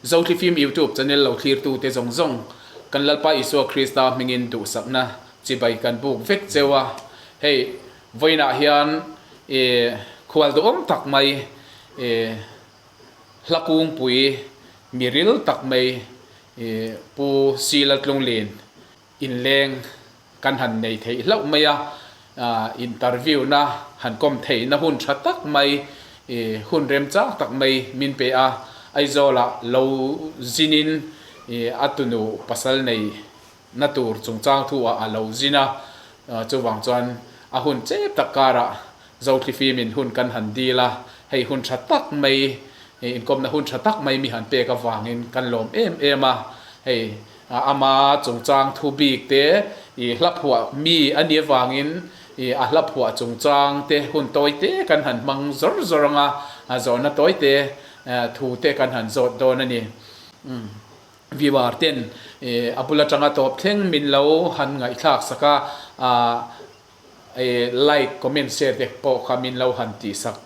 Zothlifim YouTube channel lo thlirtute zawng zawng kan Lalpa Isua Krista hmingin duhsakna chibai kan buk vek cheu a. Hei vawiinah hian i khual duhawm tak mai i hla kungpui miril tak mai i Pu Sila Tlunglin Inleng kan han nei theih hlauh mai a, interview na han kawm theihna hun tha tak mai, hun remchang tak mai min pe a. Aizawlah lo zinin a tunu pasal nei na tur chungchang thu ah a lo zin a, chuvang chuan a hun chep tak karah Zothlifim-in hun kan han dil a, hei hun tha tak mai, inkawmna hun tha tak mai mi han pek avangin kan lawm em em a, hei Ama chungchang thu bik te, i hla phuah mi a nih avangin i a hla phuah chungchang te hun tawi te kan han hmang zawr zawr ang a, a zawhna tawi te thu te kan han zawt dawn a ni. Viewer ten a bul atanga tawp thleng min lo han ngaihthlak sak a, I like, comment, share te pawh kha min lo han tihsak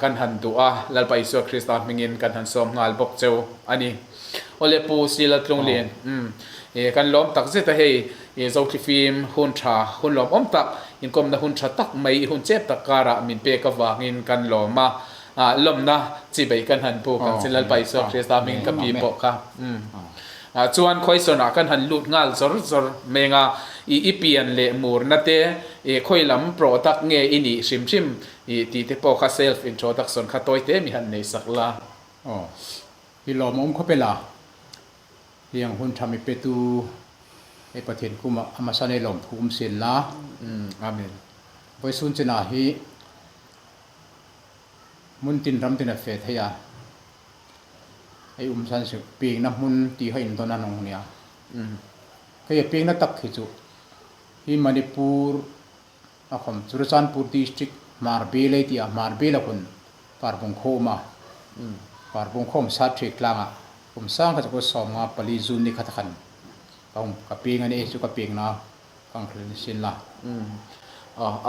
kan han duh a, Lalpa Isua Krista hmingin kan han sawm nghal bawk cheu a ni. Awle Pu Sila Tlunglin, umm kan lawm tak zet a hei, Zothlifim hun tha, hun lawmawm tak, inkawmna hun tha tak mai i hun chep tak karah min pek avangin kan lawm a, lawmna chibei kan han buk ang che Lalpa Isua Krista hmingin ka pi pawh kha. Umm. Chuan khawisawnah kan han lut nghal zawr zawr meng a, i i pian leh murna te, i khawi lam product nge i nih hrim hrim i tih te pawh kha self introduction kha tawi te mi han nei sak la. Aw, i lawmawm khawp ela, hliang hun tha mi petu hei Pathian kumah a hmasa nei lawmthu um sin la. Amen. Vawisun chinah hi hmun tin ram tin a fe thei a. Hei um san suh, pingna hmun tih kha indawn a nung nia. Hei a pingna tak hi chu hi Manipur a khawm Churachandpur district Hmarbel ei tih ah Hmarbel a hun Parbung khaw awm a. Parbung khaw awm sat hrek tlangah kum sang kha chu kaw 54 June ni khat a khan ka um ka ping a ni chu ka pingna ka ang hlel sin la.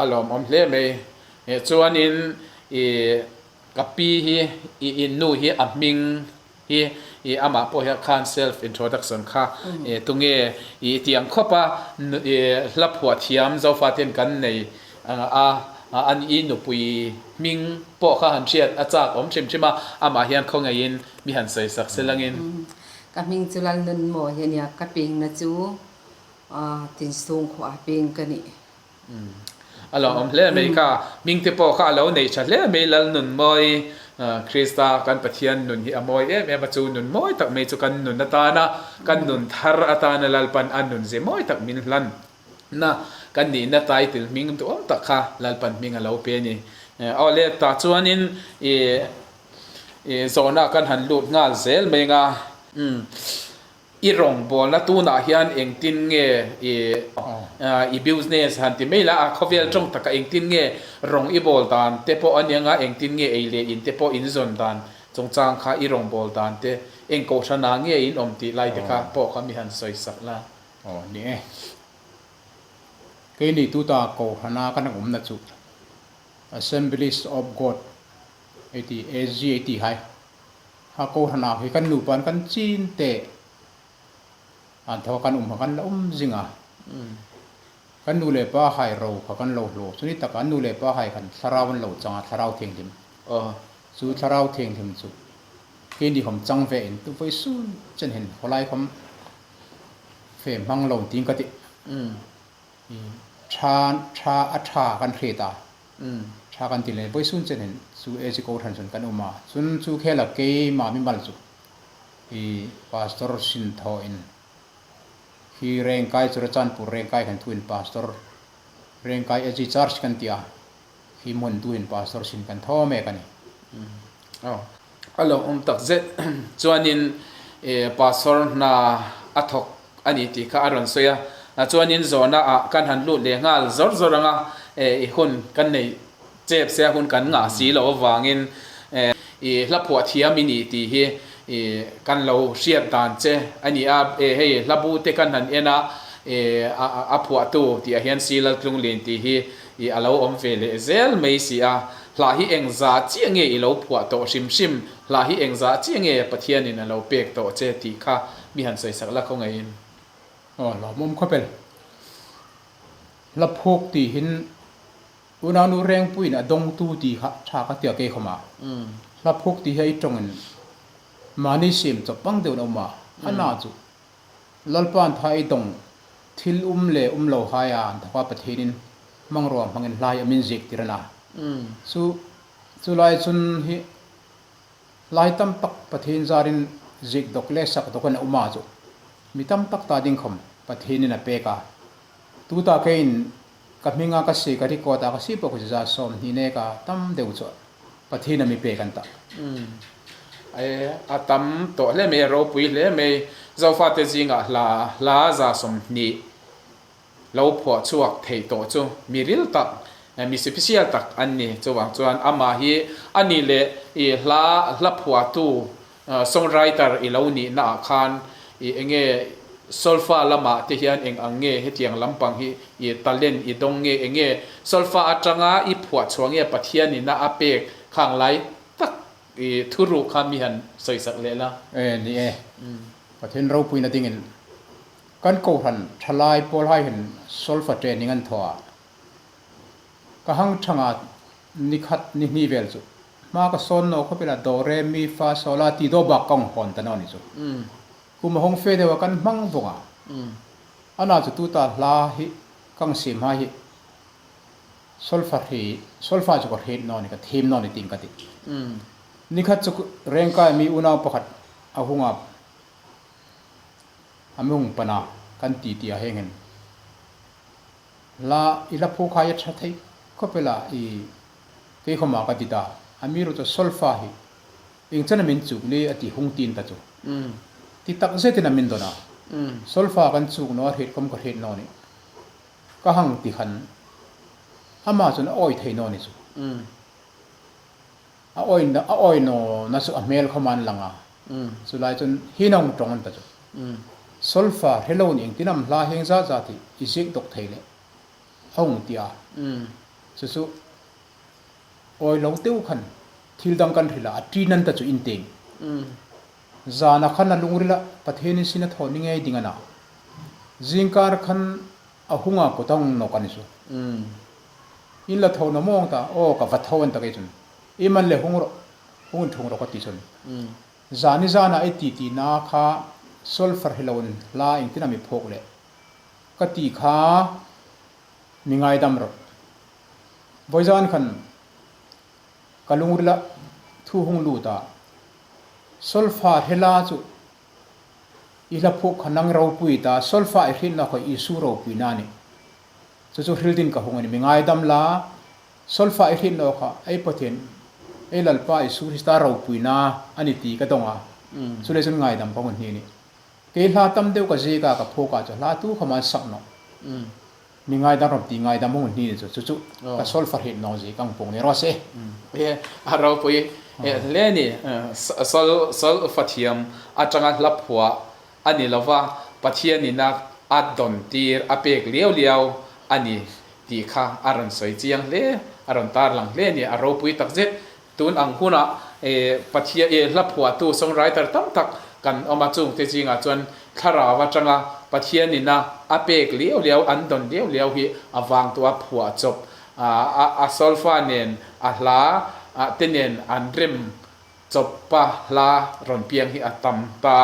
A lawmawm hle mai. Chuanin i Ka pi hi i in nu hi a hming hi i amah pawh hian khan self introduction kha tunge i tiang khawp a i hla phuah thiam zofa ten kan nei a an i nupui hming pawh kha han hriat a chak awm hrim hrim a amah hian khawngaihin mi han sawi sak se langin. Ka hming chu Lalnunmaw hi a nia, ka pingna chu Tinsung khuah ping ka nih. A lo awm hle mai kha. Hmingte pawh kha a lo nei tha hle mai Lalnunmawi Krista kan Pathian nun hi a mawi em em a, chu nun mawi tak mai chu kan nun atana kan nun thar atana Lalpan a nun ze mawi tak min hlan na kan nihna title hming duhawm tak kha Lalpan hming a lo pe a ni. Aw le tah chuanin i zawhna kan han lut nghal zel mai anga. I rawngbawlna tunah hian engtin nge i i business han ti mai la a, khawvel tawng taka engtin nge rawng i bawl dan te pawh a nia nga, engtin nge ei leh in te pawh in zawn dan chungchang kha i rawngbâwl dan te, eng kohhranah nge in awm tih lai te kha pawh kha mi han sawi sak la. Aw ni e. Keini tuta kohhrana kan awmna chu Assemblies of God ei ti, AG ei ti hai. Ha Kohhranah hi kan nupa an kan chin teh an tho a kan um kha kan la um zing a, kan nu leh pa hai ro kha kan lo hlawh chu ni tak an nu leh pa hai khan thlarau an lo chang a, thlarau thianghlim chu thlarau thianghlim chu keini khawm chang ve in tu vawi sun chen hen khawlai khawm fe hmang lo tiin ka ti tha tha a tha kan hriat a. Tha kan ti leh vawi sun chen in chu AC Kohhran chuan kan um a, chun chu khel a keimah mimal chu i Pastor sin thaw in khi Rengkai Churachandpur Rengkai khan thu in Pastor Rengkai AG Church kan ti a, khi hmun tu in Pastor sin kan thaw mek a ni. Aw a lo awm tak zet chuanin Pastor hna a thawk a ni tih kha a rawn sawi a, chuanin zawhna ah kan han lut leh nghal zawr zawr ang a, i hun kan nei chep se a hun kan ngah si loh avangin i hla phuah thiam i nih tih hi i kan lo hriat dan che a ni a, hei hla bu te kan han en a, a phuahtu tih ah hian Silaltlunglin tih hi i a lo awm ve leh zel mai si a. Hla hi eng za chiah nge i lo phuah tawh hrim hrim, hla hi eng za chiah nge Pathianin a lo pek tawh che tih kha mi han sawisak la khawngaihin. Aw hlawmawm khawpel. Hla phuk tihin Unaunu Rengpuiin a dawngtu tih kha tha ka tia kei khawm a. Hla phuk tih hi a i tawngin mahni siam chawp ang deuhin a awm a, a na chu Lalpa'n tha i dawng thil um leh um lo hai a an thawk a Pathianin hmangrua hmangin hlai a min zik tir a na. Chu chu lai chun hi hlai tam tak Pathian zarin zik dawk leh sak dawk in a um a chu mi tam tak ta ding khawm Pathianin a pek a. Tuta keiin ka hminga ka si ka record a ka si pawh ka za 20 nek a tam deuh chu Pathian a mi pek an ta. A tam tawh hle mai, a ropui hle mai. Zofate zingah hla hla 20 lo phuah chhuak thei tawh chu mi ril tak, mi special tak an ni. Chuvang chuan amah hi a ni leh i hla hla phuahtu Songwriter i lo nihna ah khan i enge solfa lamah te hian eng ang nge hetiang lampang hi i talent i dawng nge enge solfa atanga i phuah chhuah nge Pathian ina a pek khang lai tak i thuruk kha mi han sawisak leh la. E ni e, Pathian ropuina dingin kan kohhran thalai pawl hai hin solfa training an thawh a, ka hang thanga nikhat ni hnih vel chu Hma ka sawn no khawp ila do re mi fa saw la ti do bak ka awng hawn ta no ni chu. Kum a hawng fe deuh a kan hmang vawng a. A na chu tu ta hla hi ka ang sim hai hi solfa hri solfa chu ka hrit no ni ka thim no ni ting ka ti. Nikhat chu rengkai mi unau pakhat a hung a a mi hung pan a kan ti ti a heng hin hla i la phu khai a tha thei khawp ila i Kei khawmah ka ti ta, a mi ru chu solfa hi eng chen a min chuk ni a ti hung tin ta chu. Ti tak zetin a min dawn a, solfa kan chuk no a hrit kawm ka hrit no ni ka hang ti khan amah chuan a awi thei no ni chu. A awi a awi no na chu a hmel khawmah an lang a, chulai chuan hi nong tawng an ta chu. Solfa hrelo ni engtin am hla heng zat zat hi i zik dawk thei leh. Hong tia chu chu awi lo deuh khan thil dang kan hrilh a, a ṭin an ta chu inteng. Zana khan a lungril a, Pathianin sin a thaw ni ngei ding a na. Zingkar khan a hunga kut a hung nawk a ni chu. In la tho na mawng ta, aw ka va tho an ta kei chun. I man le hung rawh, hung in thung rawh ka ti chun. Zani zana i ti ti na kha sulfur hi lo in hla engtin a mi phawk leh. Ka ti kha mi ngaidam rawh. Vawizan khan ka lungrila thu hung lut a, Solfa hrela chu i hla phuh kha nang ropui ta, solfa i hrilhna khaw Isu ropui na a ni. Chu chu hriltin ka hung a ni. Mi ngaidam la, solfa i hrilhna kha ei Pathian, ei Lalpa Isu Krista ropui na a ni ti ka dawng a, chu leh chuan ngaidam ka hun hni a ni. Kei hla tam deuh ka zik a, ka phuk ah chu hla tu kha man sak nawh. Mi ngaidam rawm ti ngaidam hung hni ni chu chu chu ka sol farhit nawh zik ang pung ni rawh se. E a ropui hle ni. Sol sol fathiam atanga hla phuah a ni lova, Pathian in a a dawn tir a pek liau liau a ni tih kha a rawn sawi chiang hle, a rawn tarlang hle ni. A ropui takzet. Tun ang hunah Pathian hla phuahtu songwriter tam tak kan awm a, chungte zingah chuan thlarau atanga Pathianin a a pek liau liau, an dawn liau liau hi a vang tawh a, phuah chawp a solfa nen a hla te nen an rem chawp a, hla rawn piang hi a tam ta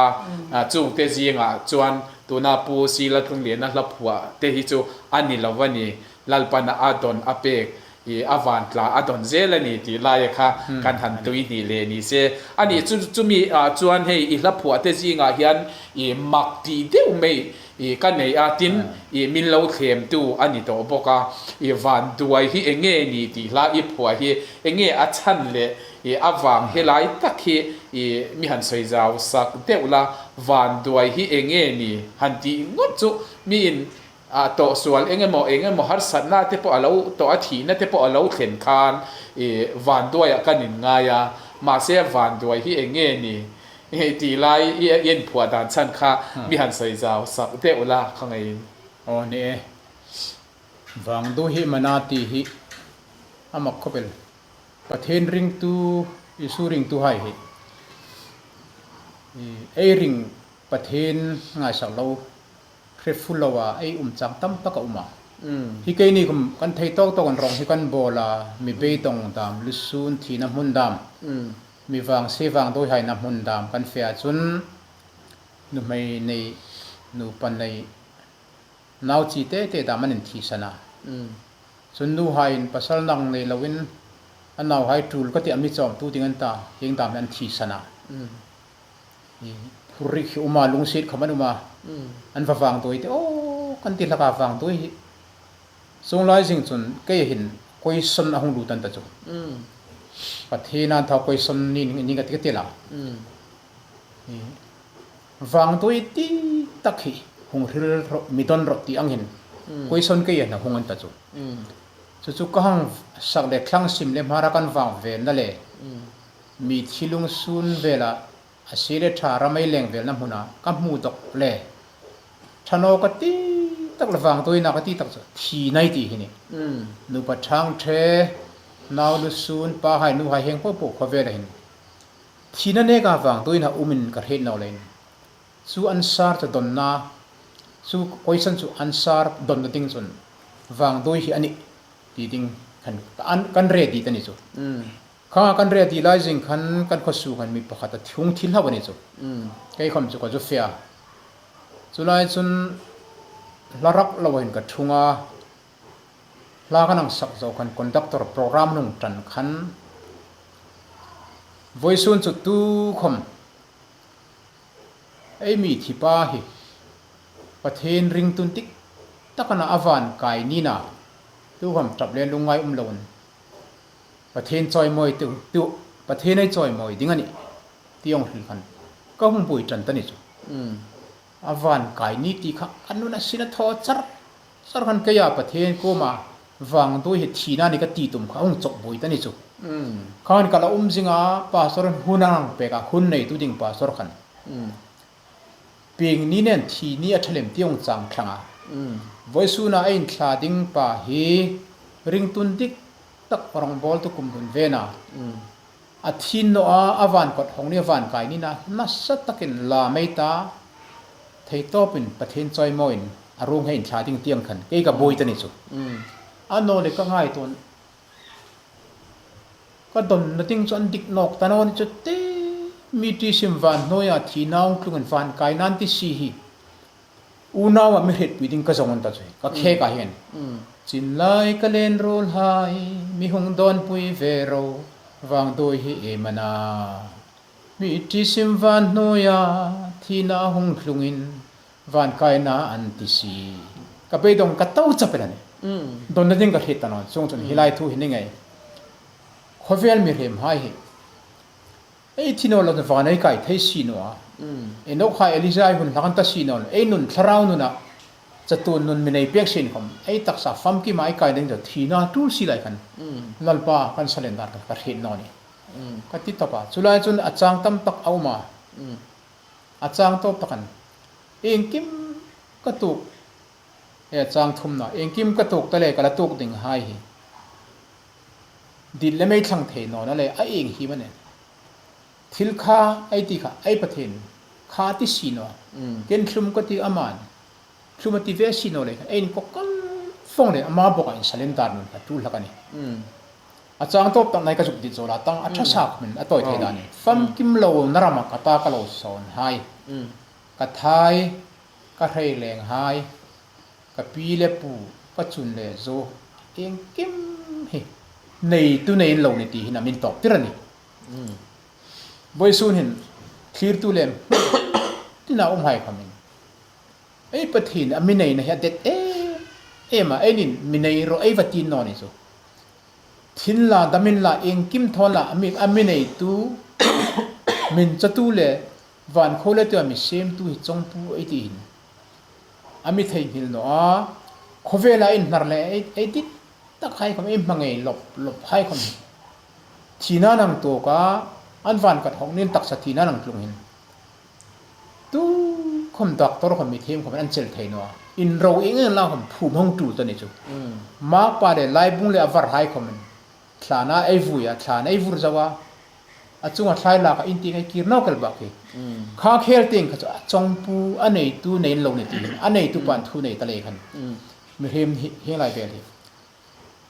a, chungte zingah chuan tuna Pu Sila Tlungliana hla phuah te hi chu a ni lo a ni, Lalpana a dawn a pek I a van tla a dawn zel a ni tih laia kha kan han tui hnih leh ni se. A nih chu chumi ah chuan hei i hla phuah te zingah hian i mak tih deuh mai i ka nei a, tin i min lo thlem tu a ni tawh bawk a. I van duai hi eng nge ni tih hla i phuah hi eng nge a chhan leh i a vang helai tak hi i mi han sawi zau sak deuh la, van duai hi eng nge ni han tih ngawt chu miin A tawh sual eng emaw eng emaw harsatna te pawh a lo tawh a, thihna te pawh a lo thlen khan i vanduaiah kan inngai a, mahse vanduai hi eng nge ni tih lai i inphuah dan chhan kha mi han sawi zau sak deuh la kha ngeiin. Aw ni e, vangdu hi mana tih hi a mak khawp el. Pathian ringtu, Isu ringtu hai hi ei ring Pathian ngaisak lo hre fu lo a ei um chang tam tak a um a. Hi keini kum kan thei tawk tawk an rawng hi kan bawl a, mi beidawng dam, lusun thihna hmun dam, mi vang si vang dawihaina hmun dam kan fe ahcun nuhmei nei, nupa nei, nau chi te te dam an inthihsan a. Cun nu hai in pasal nang nei loin a nau hai ṭul ka ti a mi cawmtu ding an ta hing dam hi an thisan a. Phurrik hi um a lungsit kham an um a an va vang doi te aw kan ti hlaka vang doi hi sung lai zing cun kei hin question a hung lut an ta cu. Pathian an thau question ni ni ka ti ka ti la. Vang doi ti tak hi hung hril mi don ro ti ang hin question kei hin hung an ta cu. Cucu ka hang sak le thlang sim le hmara kan vang ve na le Mi thilung sun vel ah a si le ṭha ramei leng velnak hmun ah ka hmu dok le ṭhano ka ti tak le vangtuainak ka ti tak cu thi nai ti hi ni. Nupa ṭhang ṭhe, nau lu sun, pa hai nu hai heng popoh khua vel ah hin thi na nek ah vangtuainak um in ka hret no lein cu an sar cu donna cu question cu an sar don na ding cun vangtuai hi ani ti ding kan kan ready tani cu. Kha kan re ti lai zing khan kan khuasu khan mi pakhat a thung thil hau ani cu. Kei khom cu ka zu fia. Cu lai cun hla rak lo hin ka thung a hla kan ang sak zo khan conductor program nung tan khan voisun cu tu khom ei mi thipa hi Pathian ringtun tik takana avan kai ni na tu khom tap le lungai um loin Pathian cawimawi tu tu Pathian ei cawimawi ding ani ti ong hril khan ka hung pui tan tani chu a van kai ni ti kha anun a sin a thaw char char khan keia Pathian ko ma wang du hi thi na ni ka ti tum kha hung chok bui tani chu khan kala um zinga pastor hunang pe ka hun nei tu ding pastor khan ping ni nen thi ni a thalem tiong chang thlanga voisuna a in thla ding pa hi ringtun dik tak rawngbawl tu kum hun ve na a thin no a a van kot hong ni a van kai ni na nasa takin la mei ta thei tawpin Pathian chawimawiin a rung he in thla ding tiang khan kei ka bui ta ni chu a no le ka ngai tawn ka don na ding chu an dik nok ta no ni chu te mi ti sim van hnuai a thi naung tlung in van kai nan ti si hi Unau ah mi hretpui ding ka zong an ta cu ka khek ah hin chin lai ka len rawl hai mi hung dawn pui ve ro vang doi hi e mana mi ṭi sim van hnuai ah thi na hung tlung in van kai na an ti si ka beidong ka to chap in ani don na ding ka hret ta non chung chun hi lai thu hi ni ngei khawvel mi rem hai hi Ei thino lo van ei kai thei si no a. Enoch hai Elijah ai hun hlakan ta si no ei nun thlarau nun ah chatun nun minei pek sin khom ei taksa famki ma ai kai ding thi na tul si lai khan lalpa kan salen dar ka hrin no ni ka ti topa chulai chun a chang tam tak auma a chang to takan engkim ka tuk e chang thum na engkim ka tuk tale kala tuk ding hai hi Dit le mei thlang thei nawn a le a eng hi mane. Thil kha ei ti kha ei pathin kha ti si no. Ken thlum ka ti aman thlum a ti ve si no le khan ein ko kal fong le ama bok a in salen dar nun kha tul hlak ani. A chang top tak nai ka zuk dit zola tang a tha sak min a toi thei dan fam kim lo narama ka ta ka lo son hai ka thai ka hrei leng hai Ka pi le pu, ka chun le zaw engkim hi neitu neiin lo ni ti hin a min tawp tir a ni. Vawisun hin thlirtu lem tin a um hai kham in ei Pathin a mi nei na hi a det em em a, ei nin mi nei rawh ei va tin naw ni chu. Thin la damin la engkim thawn la a mi neitu min chatu le van kho le tu a mi semtu hi chongtu ei ti hin A mi theihnghilh nawh a, khawvel ah in hnar le ei dik tak hai khom, ei hmangei lop lop hai khom hi. Thi na nang tawk a, an van kat hok nin taksa thi na nang tlung hin. Tu khom doctor khom mi them khom an chel thei no a, in ro ing in la khom phum hong tu ta ni chu. Mak pa le lai bung le avar hai khom in. Thlan a ei vui a, thlan a ei vur zo a, a chunga thlai lak a inti ngai kir nawk el bak hi. Kha khel te in kha chu a chawngpu a neitu nei in lo ni ti hin a neitu pa an thu nei ta lei khan mihrim hi heng lai vel hi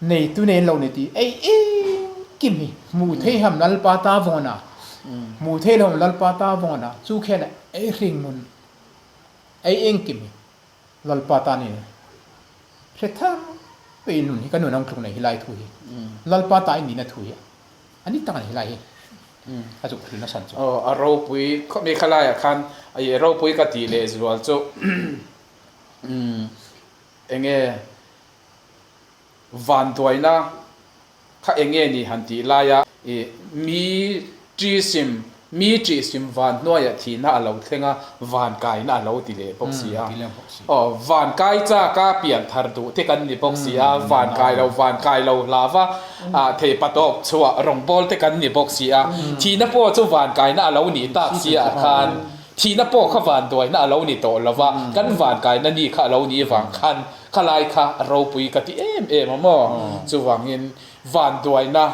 neitu nei in lo ni ti ei engkim hi hmu thei ham Lalpa ta vawn a, hmu thei lo ham Lalpa ta vawn a, chu khel a ei hring mun ei engkim hi Lalpa tan in hre thar pei nun hi ka nun ang tluk nei hi lai thu hi Lalpa ta in nihna thu hi a ni tak a ni helai hi a zuk thil nasa chu. Aw a ropui khawp mai khalai ah khan a ropui ka tih leh zual chu enge vanduaina Kha enge ni han tih laia i mi ṭisim, mi ṭihsim van hnuaiah thihna a lo thleng a, van kaina a lo ti leh bawk si a. Aw, van kai chaka pian thar duh te kan ni bawk si a, van kai lo, van kai lo hlava thei patawp chhuah rawngbâwl te kan ni bawk si a. Thihna pawh chu van kaina a lo nih tak si ah khan thihna pawh kha van duaina a lo ni tawh lo va, kan van kaina ni kha a lo nih vang khan Khalai kha a ropui ka ti em em a maw? Chuvangin vanduaina,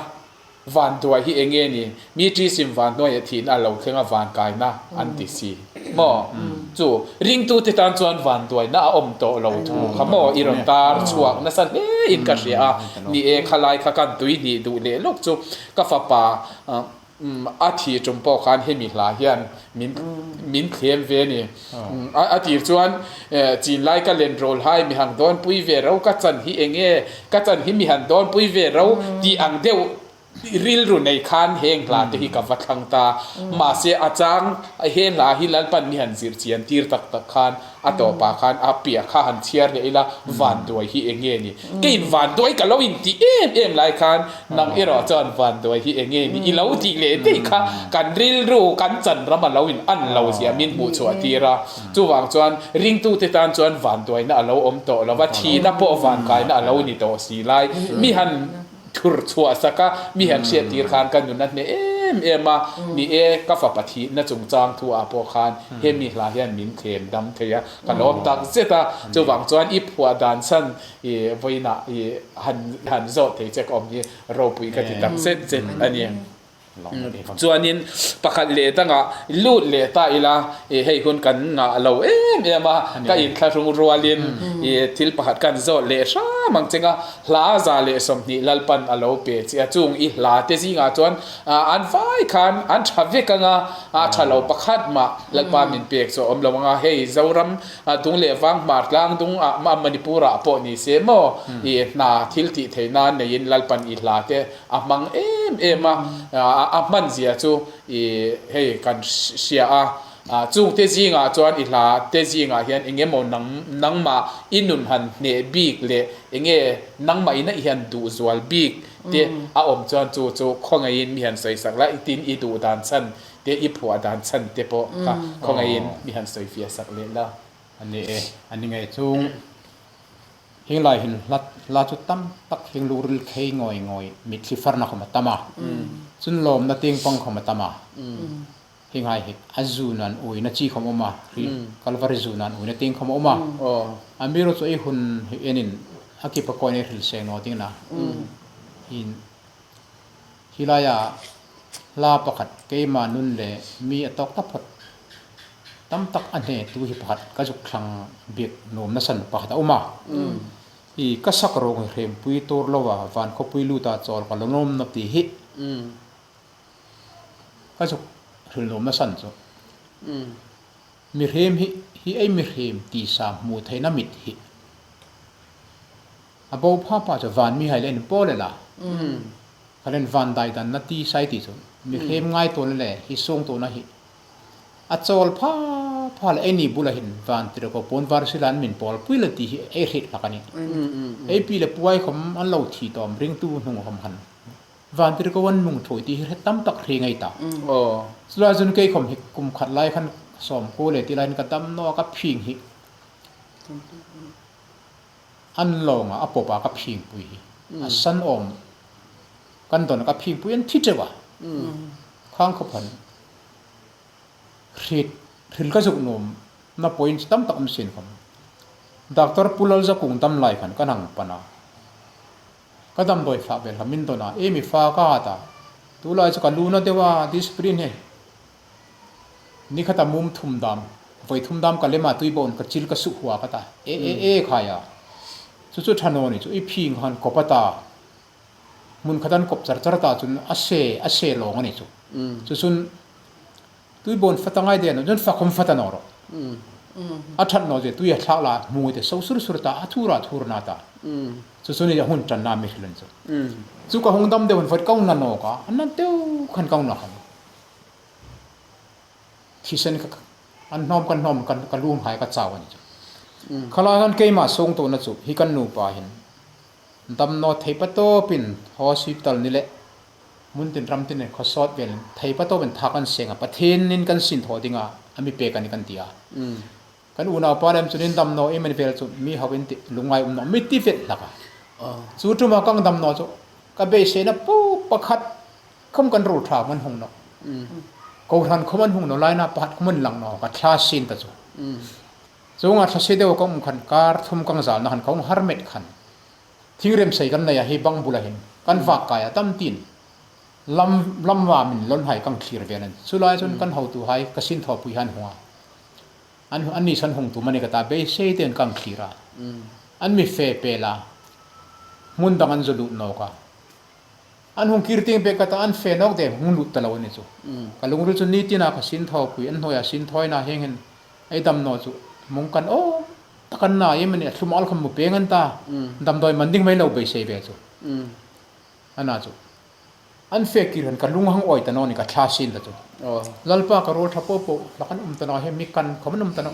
vanduai hi eng nge ni? Mi ṭisim vanhnuaia thihna a lo thleng a vankaina an ti si maw? Chu ringtute tan chuan vanduaina a awm tawh lo thu kha maw i rawn tar chhuak nasa hle in ka hria a. Ni e, khalai kha kan tui hnih duh leh lawk chu ka fapa Umm a thi tum pawh khan hemi hla hian min min thlem ve a ni. A tir chuan chin lai ka len rawl hai mi han dawn pui ve ro ka chan hi eng nge ka chan hi mi han dawn pui ve ro tih ang deuh rilru nei khan heng hla te hi ka va thlang ta. Mahse a chang he hla hi Lalpan mi han zir chian tir tak tak khan a tawpah khan a piah kha han chhiar leh ila vanduai hi eng nge ni. Keiin vanduai ka lo intih em em lai khan Nang erawh chuan vanduai hi eng nge ni i lo tih leh daih kha kan rilru kan chan ram a lo in an lo zia min hmuh chhuah tir a. Chuvang chuan ringtute tan chuan vanduaina a lo awm tawh lo va, thihna pawh vankaina a lo ni tawh si lai. Mi han thur chhuah sak a, mi han hriat tir khan ka nun a hneh em em a, ni e, ka fapa thihna chungchang thu ah pawh khan hemi hla hian min thlem dam thei a, ka lawm tak zet a. Chuvang chuan i phuah dan chhan I vawiinah i han han zawh thei che ka awm hi ropui ka ti tak zet zet a ni. Chuanin pakhat leh dangah lut leh ta ila i hei hun kan ngah lo em em a, ka inthlahrung rualin i thil pakhat kan zawh leh hram ang cheng a, hla 120 Lalpan a lo pe che a, chung i hla te zingah chuan an vai khan an tha vek ang a, a tha lo pakhat mah Lalpa min pek chu a awm lo ang a, hei Zoram A dung leh vang hmar tlang dung ah mah Manipur ah pawh ni se maw i hna thil tih theih nan neiin Lalpan i hla te a hmang em em a, a hman zia chu i hei kan hria a, chung te zingah chuan i hla te zingah hian eng emaw nang nangmah i nun han hneh bik leh eng nge nangmah ina i han duh zual bik te a awm chuan chu chu khawngaihin mi han sawi sak la i tin i duh dan chhan Te i phuah dan chhan te pawh kha khawngaihin mi han sawi fiah sak leh la. A ni e, a ni ngei chung. Heng lai hin hla hla chu tam tak heng luril khei ngawi ngawi mitthli farna khawm a tam a, chun lawmna tengpang khawm a tam a. Heng hai hi a zun an uina chi khawm a awm a, ri Kalvari zun an uina teng khawm a awm a. A mi erawh chu ei hun hi enin a kipa kawiin ei hril seng naw ding na in. Hilaia hla pakhat keimah nun leh mi a tawk ta phawt tam tak a hne tu hi pakhat ka zuk thlang biak nuam nasa nu pakhat a awm a. I ka sak rawng hi hrempui tur lo a van khawpui lut ah chawl ka lo nawm na tih hi ka zuk hril nuam nasa chu. Mi hrem hi hi ei mi hrem tisa hmuh theihna mit hi. A bo pha pa chu van mi hai le in pawl e la. Khalen van dai dan na ti sai ti chu mi hrem ngai tawn le hi sung tawn a hi. A chawl pha pha le ei ni bula hin van tira ko pawn var sila an min pawl pui le ti hi ei hrit hlak ani. Ei pi le puai khom an lo thi tawm ringtu hnung hom han van tira ko an nung thawi ti hi hret tam tak hri ngei ta. Chulai chun kei khom hi kum khat lai khan sawm ku le ti lai in ka dam no a ka phing hi. An lawngah a pawp ah ka phingpui hi a san awm kan dawn ah ka phingpui an thi teuh a khang khawphan hrit hril ka zuk nuam na point tam tak awm sin khawm doctor Pu Lalzakung dam lai khan kan hang pan a. Ka damdawi fah vel kha min dawn a, e mi fa ka at a, tulai chu ka lu na deuh a, Disprin hi nikhata mum thum dam, vawi thum dam ka lem a, tui bawn ka chil ka suh hua ka ta, e e e khai a, chu chu tha naw ni chu i phing khan kawp a ta, hmun khat an kawp char char ta chun a se a se lawng a ni chu, chu chun Tui bawn fat a ngai den ah cun fakhawm fat a nawr awk. A that naw je tui a thlak la hmui te so sur sur ta a thur ah thur na ta. Cucu nih a hun tan na mi hrilh cu. Cu ka hung dam deuh in voit kong na naw ka an nan teu khan kong na khan. Thisen ka an hnawm kan hnawm kan ka lung hai ka chau ani cu. Khala kan keimah sung tu na cu hi kan nu pa hin dam naw thei patawp in hospital ni le Hmuntin ramtin in khuasawt vel in theipatawp in thak an seng a Pathian in kan sin thawh dingah a mi pek an i kan ti a. Kan unau pa lem cun in dam naw im an vel cu mi ho in ti lungai um naw mi ti vet hlak a. Cu tum ah kang dam naw cu ka beisei na pu pakhat khom kan rul tha man hung no. Kohran khom an hung no lai na pakhat khom an lang no ka thla sin ta cu. Cungah thla se deuh ka um khan kar thum kang zal na khan ka ung har met khan. Thingrem sei kan nei ah hi bang bul ah hin kan vak kai ah tamtin lam lamva min lon hai kang thlir vel an chu lai cun kan hotu hai ka sin thaw pui han hung a an an ni san hung tu mani ka ta bei sei ten kang thlir a an mi fe pe la hmun dang an zu lut no ka an hung kir ting pe ka ta an fe nok de hung lut ta lo ani chu ka lungrul chu ni tina ka sin thaw pui an hnuai ah sin thawi na heng hin ei dam no chu mung kan o takan na em ani a thlum al kham mu peng an ta damdawi man ding mai lo beisei ve chu ana chu an fe kir han ka lung hang oi ta no ni ka thla sin ta chu lalpa ka rol tha po po lakan um ta no he mi kan khom um ta no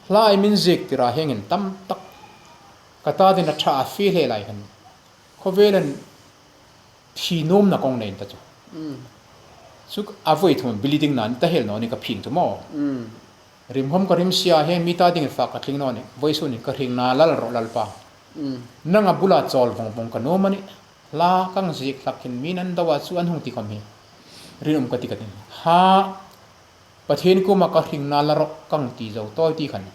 hlai min zik tira hengin tam tak ka ta din a tha a fi hle lai han khovelan thi nom na kong nei ta chu chu a voi thum bleeding nan ta hel no ni ka phing chu mo Rimhawm ka rim sia hian mi ta ding in fak ka tling nawn i vawisun in ka hring na lal rawh lalpa. Nang a bulah chawl vawng vawng ka nuam a nih. Hla kang zik hlak hin mi nan do ah cu an hung ti kom hi. Rinum ka ti ka tin. Ha Pathian kum ah ka hring na la rawh kang ti zo tawi ti khan.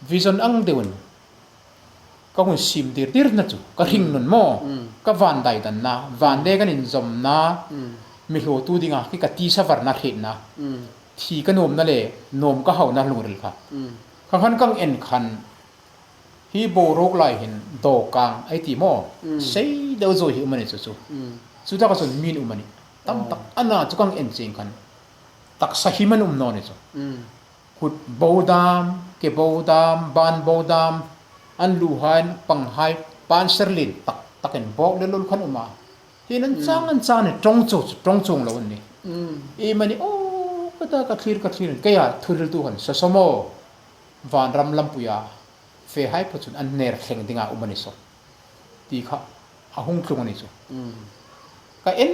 Vision ang deuh in ka hun sim dir dir na cu ka hring nun maw ka van dai dan na van le kan in zom na mi hlaw tu ding ah khi ka ti savar na hret na. Thi ka nuamna le nuam ka haunak lungril kha ka khan kang en khan hi boruak lai hin dawkang ai ti maw sei deuh zawi hi um ani cu cu cu tak ahcun min um ani tam tak ana cu kang en cing khan taksa him an um nawn i cu kut bodam ke bodam ban bodam an lu hain pang hai pan serlin tak takin bok le lul khan uma Hi nan cang an caan i tong cu tong chung lo an ni. I mani o ka ta ka thlir ka thlir kei ah thuril tu han sasomo vanram lampui ah fe hai phu chun an ner thleng ding ah um ani so ti kha a hung tlung ani chu. Ka en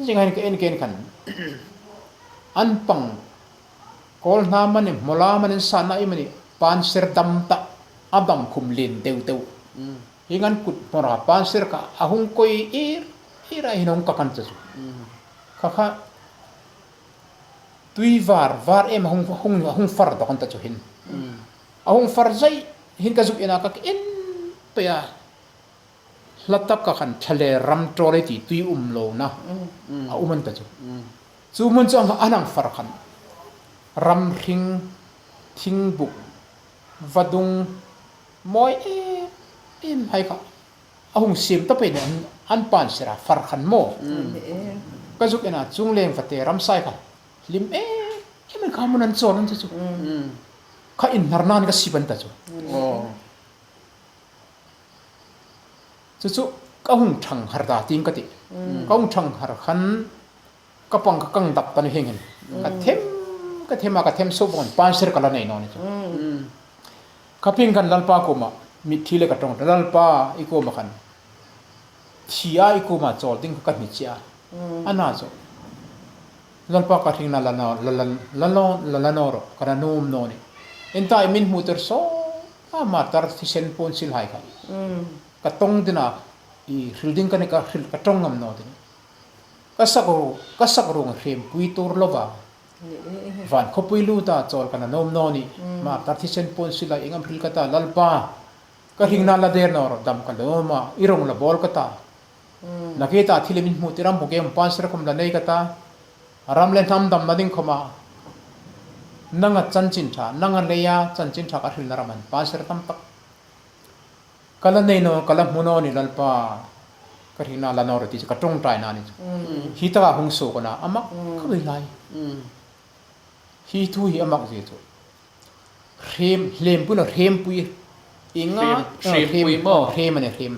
jing han ka en ken khan an pang kawl hna mani mola manin sa na i mani pan ser dam ta abam khum lin deu deu. Hi ngan kut hmawr ah pansir kha a hung koi ir ir ah hin hung ka kan ca cu. Khakha tui var var em a hung hung a hung far dok an ta cu hin. A hung far zai hin ka zuk ina ka in pe a hlatak ka khan thlale ram ṭawl ti tui um lo na a um an ta cu. Cu mun cu anang far khan ram hring thingbuk vadung Mawi em em hai kha a hung siam ta pe nih an pan sira far khan maw ka zuk ina chungleng fate ramsai kha hlim em em in kha mun an chawn an chu chu kha in hnar nan ka si ban ta chu chu chu ka hung thang har da ting ka ti ka hung thang har khan ka pang ka kang dap tan heng hin ka them ka them a ka them so bon pan sir ka la nei no ni chu ka ping kan lalpa ko ma mitthi le ka tong lalpa i ko ma khan thi a i ko ma chol ding ka ni chia ana cho lalpa ka thing na la na la la la la la no ro ka na num no ni entai min mu ter so a ma tar thi sen pon sil hai kha ka tong dina i hril ding ka ni ka hril ka tong ngam no ding Ka sak ru, ka sak rung hrempui tur lova van khawpui lut a chawl kan a nawm nawn i mah tar thisen pawn si lai engam hril ka ta Lalpa ka hringna la der nawr dam ka lawm a i rung la bawl ka ta. Nakita thil min hmu ti ram hmu kem pan sir khom la nei ka ta ram le hnam dam na ding khoma nanga chanchin tha nanga leia chanchin tha ka hril na raman pan sir tam tak ka la nei no ka la hmu no ni lalpa ka hril na la no ti ka tong tai na ni hi ta hung so ko na amak ka bai lai hi thu hi amak je chu Hrem, hlem pui lo hrem pui inga Hrem pui maw? Hrem ani hrem.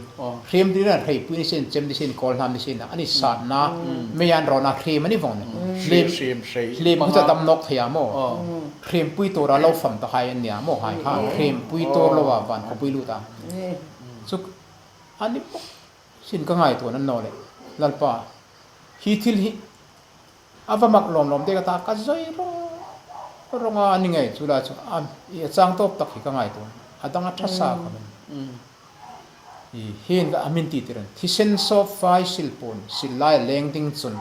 Hrem ti na hrei pui ni sin chem ni sin kawl hnam ni sin ani sat na meian ro na hrem ani vong ni. Hlem hrem hrei. Hlem khu cha dam nok theia maw? Hrem pui tora lo fam ta hai an nia maw hai kha hrem pui tor lo wa van khawpui lut a. Chu ani bawk sin ka ngai tuan an no le Lalpa hi thil hi A va mak lawm lawm te ka ta ka zai rawng rawng a, ani ngei chu lai chu a i a chang tawp tak hi ka ngai tun, a dang a tha sa kha min i hin ka a min ti tir a ni. Thisen sawp fai silpawn sil lai a leng ding chun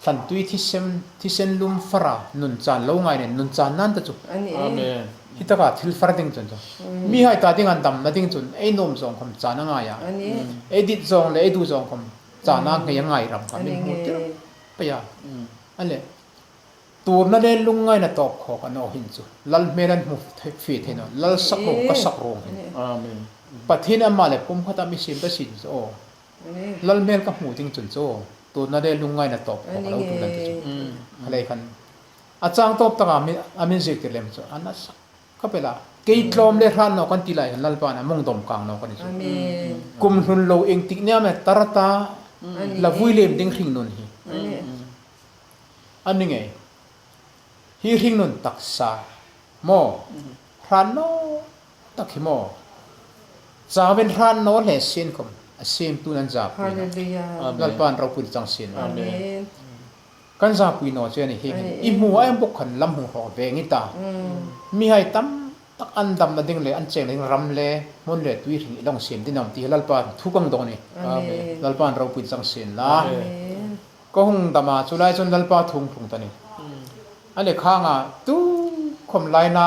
thlan tui thisem thisen lum fara nun chan lo ngai nen nun chan nan te chu hi taka thil far ding chun chu mi hai ta ding an dam na ding chun ei nuam zawng khawm chan a ngai a, ei dit zawng leh ei duh zawng khawm Chana ngei a ngai ram kha min hmuh tir paih a, a le turna le lungngai na tawp khawk an aw hin chu Lal hmel an hmu fi thei nawn, Lal sak rung ka sak rung hin. Pathian amah le pum khat ah mi sim ka sin chu aw, Lal hmel ka hmuh ding chun chu aw, turna le lungngai na tawp khawk a lo duh lan te chu a lei khan a chang tawp tak ah a min zirtir lem chu a nasa Ka pe la, kei tlawm le hran no kan ti lai khan Lalpa nih mung dawm kang no kan i zuam. Kum hlun lo eng tik nia me tarata la vui lem ding hring nun hi. An ni ngei. Hi hring nun taksa maw hran no tak hi maw chawin hran no hle sin kom a sim tu nan za pui na. Lalpa an ropui chang sin. Amen. Kan zapui naw che a ni hi i hmu a em bawk khan lam hung hrawk ve ngi ta. Mi hai tam tak an dam na ding le an cheng na ding ram le hmun le tui hring i long siam din awm ti hi Lalpa thu kang dawn i Lalpa an ropui chang sin la. Ka hung dam a chu lai chun Lalpa thu hung thlung ta ni. A le khang ah tu khawm lai na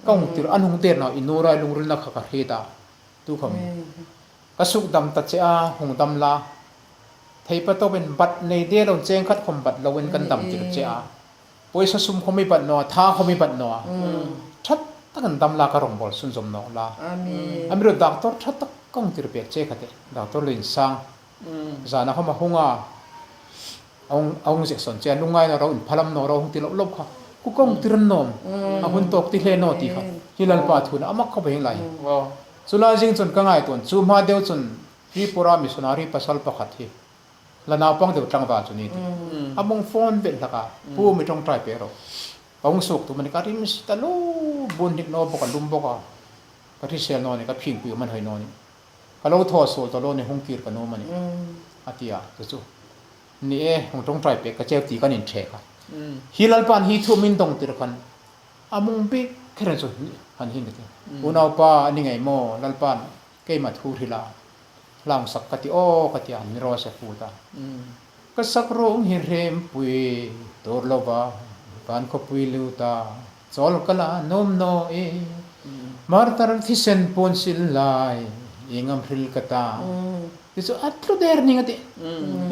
ka hung tir an hung der na i nu rai lungril na kha ka hre ta tu khawm ka suk dam ta che a hung dam la. Theipatawp in bat nei de lo cheng khat khom bat lo in kan dam tir che a. Pawisa sum khom i bat no a, tha khom i bat no a. That tak in dam la ka rawng bawl sun zawm nok la. Ami ro doctor tha tak kong tir pek che kha te. Doctor Lin Sang. Zan a khom a hung a, a hung zek sawn che a, lungai no ro in phalam no ro hung ti loh loh kha. Ku kong tir an nawm. A hun tawk ti hle no ti kha. Hi Lalpa thu na amak khawp a hing lai. Chulai zing chun ka ngai tuan chu hma deuh chun Tripura missionary pasal pakhat hi la naupang deuh tlangval chu ni ti. A mung phone velh hlak a, Pu mi tawngtai pe rawh. Ka ung suk tum a ni, ka rim si ta lu, bun hnik no bawk a lum bawk a, ka hrisel nawn i ka phingpui awm an hawi nawn i, ka lo thaw sual tawh lo ni hung kir ka num a ni, a ti a, chu chu ni e, hung tawngtai pek ka cheu ti kan inthek a. Hi Lalpa'n hi thu min dawng tir khan a mung bik kher ang chu han hin ka ti. Unaupa a ni ngei maw Lalpa'n Keimah thu hrilh a, hlauh sak ka ti aw ka ti a, ni rawh se phut a. Ka sak rung hi hrempui tur lova van khawpui lut a, chawl ka la nawm nawi martar thisen pawn sil lai i ngam hril ka ta ti chu a tlu der ning a ti.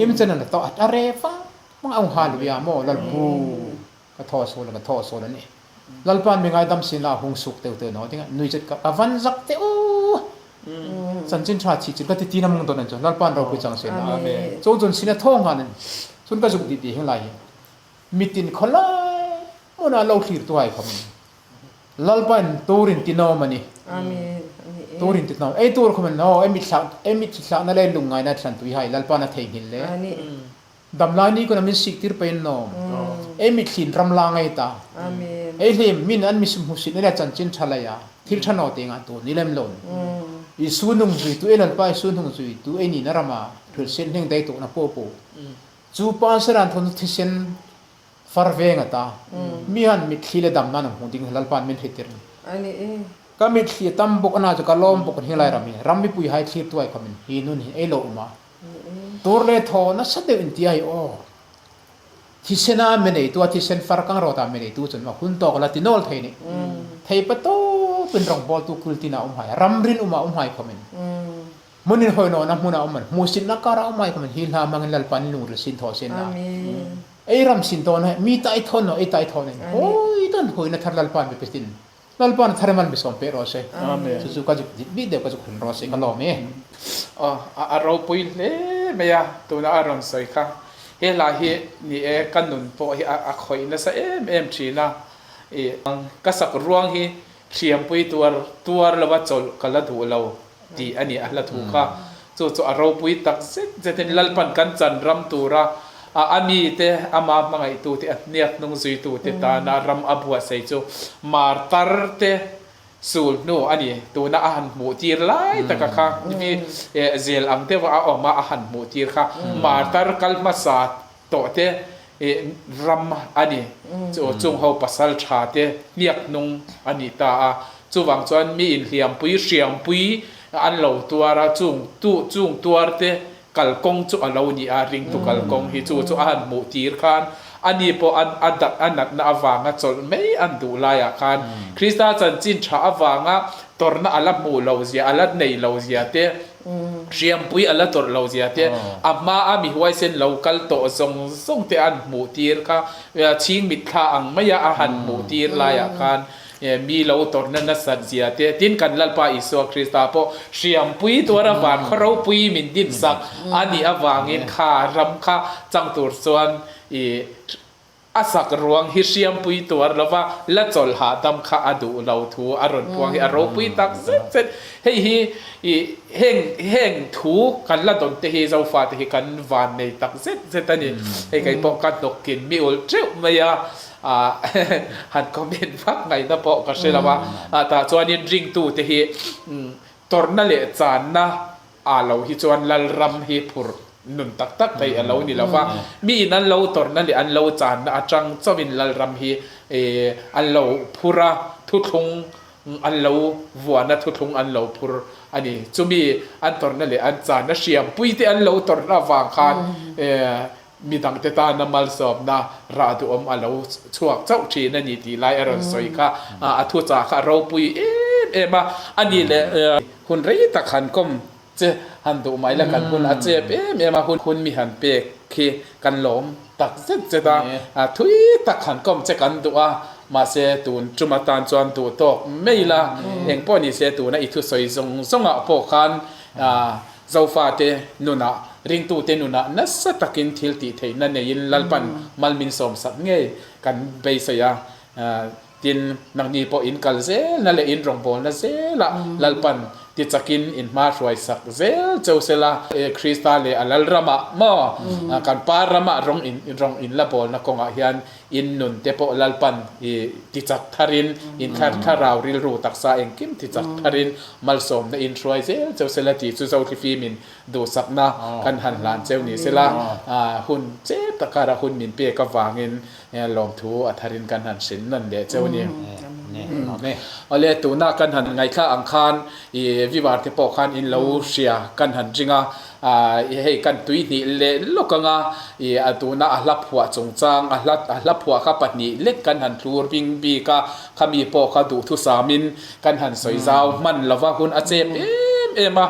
Im chen an tawh a re fang fang a ung ha lui a maw Lalpu ka thaw sual a ka thaw sual a ni. Lalpa'n mi ngaidam sin ah hung suk teu teu no ding ah nui chet ka ka van zak te u chanchin tha chi chin ka ti ti na mung don an chu Lalpa'n ropui chang sin ah chon chun sin a thong han in chun ka zuk di ti hing lai hi mitin kholai mun ah lo thlir tu hai khom in Lalpa'n turin ti nom ani turin ti nom ei tur khom no ei mit thla ei mit thla na le lungai na thlan tui hai Lalpa'n a thei ngil le Damlai ni kun a min siktir pein nawm. Ei mithlin ramla ngei ta. Ei hlim min an misum hmusit ne le chanchin tha lei ah thil tha no te nga tu ni lem lon. Isu nung zui tu ei lalpa Isu nung zui tu ei ni na rama thil sen hling dei tuk na po po. Chu pa seran thon thisen far ve nga ta. Mi han mitthli le dam na nang hmu ding lalpan min hritir. Ka mitthli tam buk ana chu ka lawm buk hi lai rami ram mipui hai thlir tuai khamin hi nun hi ei lo uma. Tur le thaw nasa deuh in tia hi aw. Thisen a mi neitu a thisen far kang rawt a mi neitu cun a hun tawk la ti nawl thei nih. Thei pa tawp in rawngbawl tu kul tin ah um hai ramrin um ah um hai khom in. Hmun in hawi nawhna hmun ah um an hmuhsitnak kar ah um ai kum hi hla hmang in Lalpa in lungril sin thaw sin na. Ei ram sin tawn he mi ta i thawn no ei ta i thawn in hoi ton hoi na thar Lalpa mi petin Lalpa na thar man mi som pe ro se. Amen. Cu cu ka juk dit bi deuh ka juk hun ro se ka lawm e. Oh, a ropui hle mai a tuna a rawn sawi kha. He hla hi ni e ka nun pawh hi a khawih nasa em em thin a. I ka sak ruang hi Hriampui tuar tuar lova chawlh ka la duh lo tih a ni a hla thu kha. Chu chu a ropui tak zet zetin Lalpan kan chan ram tura a a mite, ama hmangaihtute, a hniak hnung zuitute tana ram a buatsaih chu martar te sul hnu a ni. Tuna a han hmuh tir lai taka kha mi zel ang deuha a awm a, a han hmuh tir kha martar kal hmasa tawh te ram a ni. Chu chung ho pasal tha te hniak hnung a ni ta a. Chuvang chuan mi inhliampui hriampui an lo tuar a, chung tu chung tuar te kalkawng chu a lo ni a, ringtu kalkawng hi chu chu a han hmuh tir khan a ni pawh a a dat a natna avanga chawlh mai an duh laiah khan Krista chanchin tha avanga tawrhna a la hmuh lo zia a la nei lo zia te Hriampui a la tawrh lo zia te, a hma a mi huaisen lo kal tawh zawng zawng te an hmuh tir kha chhing mitthla ang mai a a han hmuh tir laiah khan mi lo tawrhna nasat zia te, tin kan Lalpa Isua Krista pawh hriampui tuara van khaw ropui min dinsak a nih avangin kha ram kha chang tur chuan i A sak ruang hi hriampui tuar lova la chawlh hahdam kha a duh lo thu a rawn puang hi a ropui tak zet zet. Hei hi i heng heng thu kan la dawn te hi Zofate hi kan van nei tak zet zet a ni. Hei kei pawh ka hnawkin mi ulh teuh mai a, han comment vak ngaihna pawh ka hre lo a. Tah chuanin ringtute hi tawrhna leh channa A lo hi chuan Lalram hi phur nun tak tak thei a lo ni lo va, miin an lo tawrhna leh an lo channa atang chauhin Lalram hi an lo phur a, thuthlung an lo vuahna thuthlung an lo phur a ni. Chumi an tawrhna leh an channa hriampui te an lo tawrhna avang khan midangte tana malsawmna rah duhawm a lo chhuak chauh thin a ni tih lai a rawn sawi kha a thuchah kha a ropui em em a, a ni leh hun rei tak han kawm che han duh mai la kan hun a chep em em a, hun mi han pek khi kan lawm tak zet zet a, thui tak han kawm che kan duh a, mahse tun tum atan chuan duh tawk mai la, engpawh ni se tuna i thusawi zawng zawngah pawh khan Zofate nunah, ringtute nunah nasa takin thil tih theihna neiin Lalpan mal min sawmsak ngei kan beisei a. Tin, nangni pawh in kal zelna leh in rawngbawlna zelah Lalpan tichakin in hma hruaisak zel cheu sela. Krista leh a Lalramah maw kan Pa ramah rawng in rawng in la bawlna kawngah hian in nun te pawh Lalpan i tichak tharin in thlarau rilru taksa engkim tichak tharin Malsawmna in hruai zel cheu sela tih chu Zothlifim in duhsakna kan han hlan cheu ni sela, hun chep tak karah hun min pek avangin lawmthu a tharin kan han hrilh nawn leh cheu a ni. Awle, tuna kan han ngaihthla ang khan i vivar te pawh khan in lo hria kan han ring a, hei kan tui hnih leh lawk anga i a tuna a hla phuah chungchang a hla a hla phuah kha pahnih lek kan han thlur bing bik a, khami pawh kha duhthusamin Kan han sawi zau hman lova hun a chep em em a,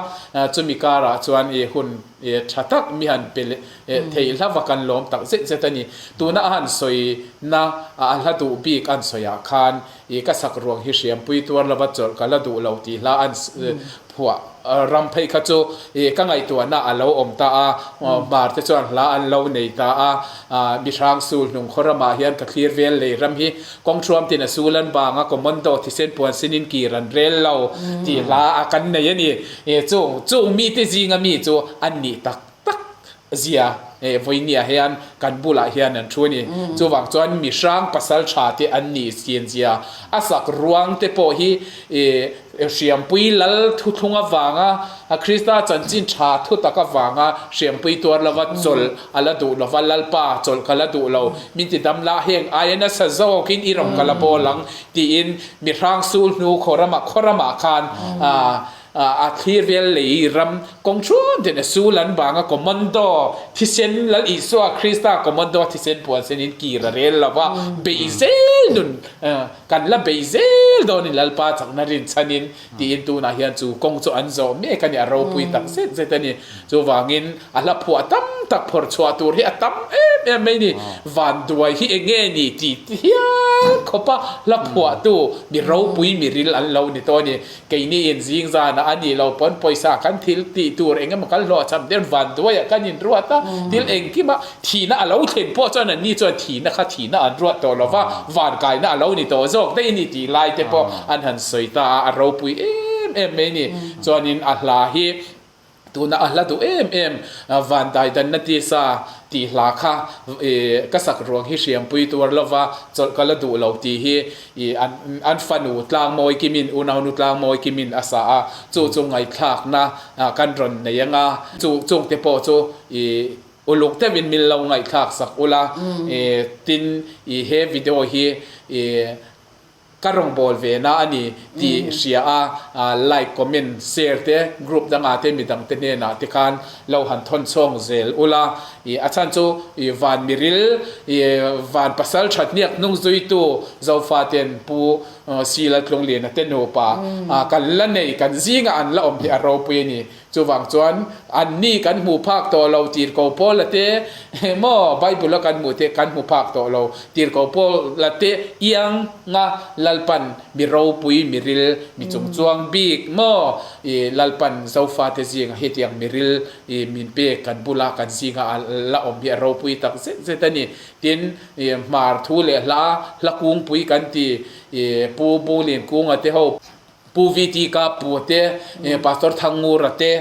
chumi karah chuan i hun tha tak mi han pe leh theih hlava kan lawm tak zet zet a ni. Tuna a han sawi na a hla duh bik an sawi ah khan i ka sak ruang hi hriampui tuar lova chawlh ka la duh lo tih hla an phuah ram phei kha chu i ka ngaihtuahna a lo awm ta a, hmar te chuan hla an lo nei ta a, mihrang sul hnung khaw ramah hian ka thlir vel lei ram hi Kawng thuam tin a sul an bang a, commando thisen puan sinin kir an rel lo tih hla a kan nei a ni. Chung chung mite zinga mi chu an nih tak tak zia vawinia hian kan bulah hian an thu a ni. Chuvang chuan mi hrang pasal tha te an nih zin zia a sak ruang te pawh hi Hriampui lal thuthlung avanga Krista chanchin tha thutak avanga hriampui tuar lova chawlh a la duh lova, Lalpa chawlh ka la duh lo, min ti dam la, heng aia nasa zawkin i rawn ka la bawl ang tiin mi hrang sul hnu khaw ramah khaw ramah khan. A thlir vel lei ram kawng thum ten a sul an bang a, commando thisen Lal Isua Krista commando thisen puan senin kir a rel lo va, bei zel nun kan la bei zel dawnin Lalpa chakna rinchhanin tiin tunah hian chu kawng chu an zawh mek a ni, a ropui tak zet zet a ni. Chuvangin a hla phuah tam tak phawrh chhuah tur hi a tam em em mai ni. Vanduai hi eng nge ni tih hial khawpa hla phuahtu mi ropui mi ril an lo ni tawh a ni. Keini in zing zanah a nih loh pawn pawisa kan thil tih tur eng emaw kan hlawhchham der vanduaiah kan inruat a, thil engkima thihna a lo thlen pawh chuan anni chuan thihna kha thihna an ruat tawh lo va, vankaina a lo ni tawh zawk daih a ni tih lai te pawh an han sawi ta a, a ropui em em mai a ni. Chuanin a hla hi Tuna a hla duh em em Van Daidanna Tisa tih hla kha ka sak ruang hi hriampui tuar lova chawlh ka la duh lo tih hi an fanu Tlangmawi Kimin, unaunu Tlangmawi Kimin a sa a, chu chu ngaihthlakna kan rawn nei anga chu chungte pawh chu uluk deuhin min lo ngaihthlak sak ula tin he video hi Ka rawngbâwl ve na a ni tih hria a, like, comment, share te group dangah te midang te hnenah te khan lo han thawn chhawng zel ula. I a chhan chu i van miril, i van pasal that hniak hnung zuitu Zofa ten Pu Sila Tlungliana te nupa kan la nei, kan zingah an la awm hi a ropui a ni. Chuvang chuan anni kan hmu phak tawh lo tirhkoh Paula te maw Bible a kan hmuh te kan hmu phak tawh lo tirhkoh Paula te ianga Lalpan mi ropui mi ril mi chungchuang bik maw i Lalpan Zofate zinga hetiang mi ril i min pek kan bula kan zinga a la awm hi a ropui tak zet zet a ni. Tin i hmar thu leh hla hla kungpui kan ti i Pu Bulin Kunga te ho Pu VT Ka Pu te, Pastor Thangngura te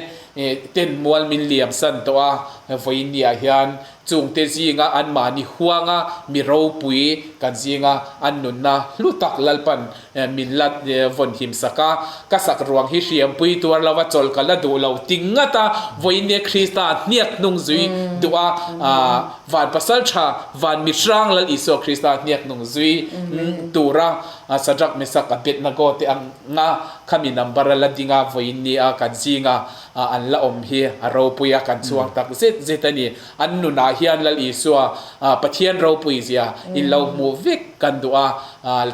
ten mual min liam san tawh a, vawiinniah hian chungte zinga anmahni huanga mi ropui kan zinga an nunna hlu tak Lalpan min la vawn him sak a, ka sak ruang hi hriampui tuar lova chawl ka la duh lo ti ngat a, vawiinnia Krista hniak hnung zui duh a, van pasal tha van mi hrang Lal Isua Krista hniak hnung zui tura Sadrach Mesak Abednego te anga khami number a la ding a, vawiin ni a kan zinga an la awm hi a ropui a, kan chhuang tak zet zet a ni. An nunah hian Lal Isua Pathian ropui zia in lo hmuh vek kan duh a,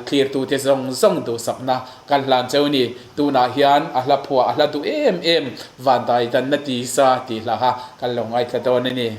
thlirtute zawng zawng duhsakna kan hlan cheu ni. Tunah hian a hla phuah a hla duh em em Vandai Danna Tisa tih hla kha kan lo ngaithla dawn a ni.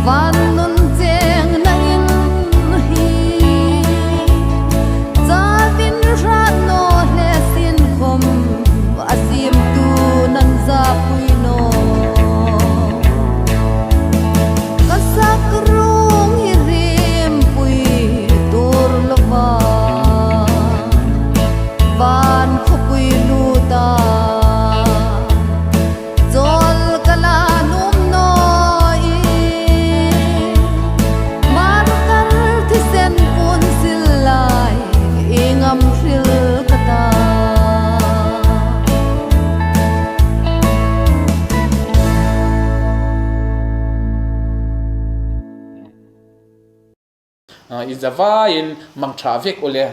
Van nun cheng na in hi Chavin hran no hle sin khom a sim tu nan za pui no Ka sak rung hi rim pui tur lova Van khawpui luta Chawl ka la num nawi Martar thisen pun sil lai i ngam hril ka ta. I zavaiin mang tha vek ule.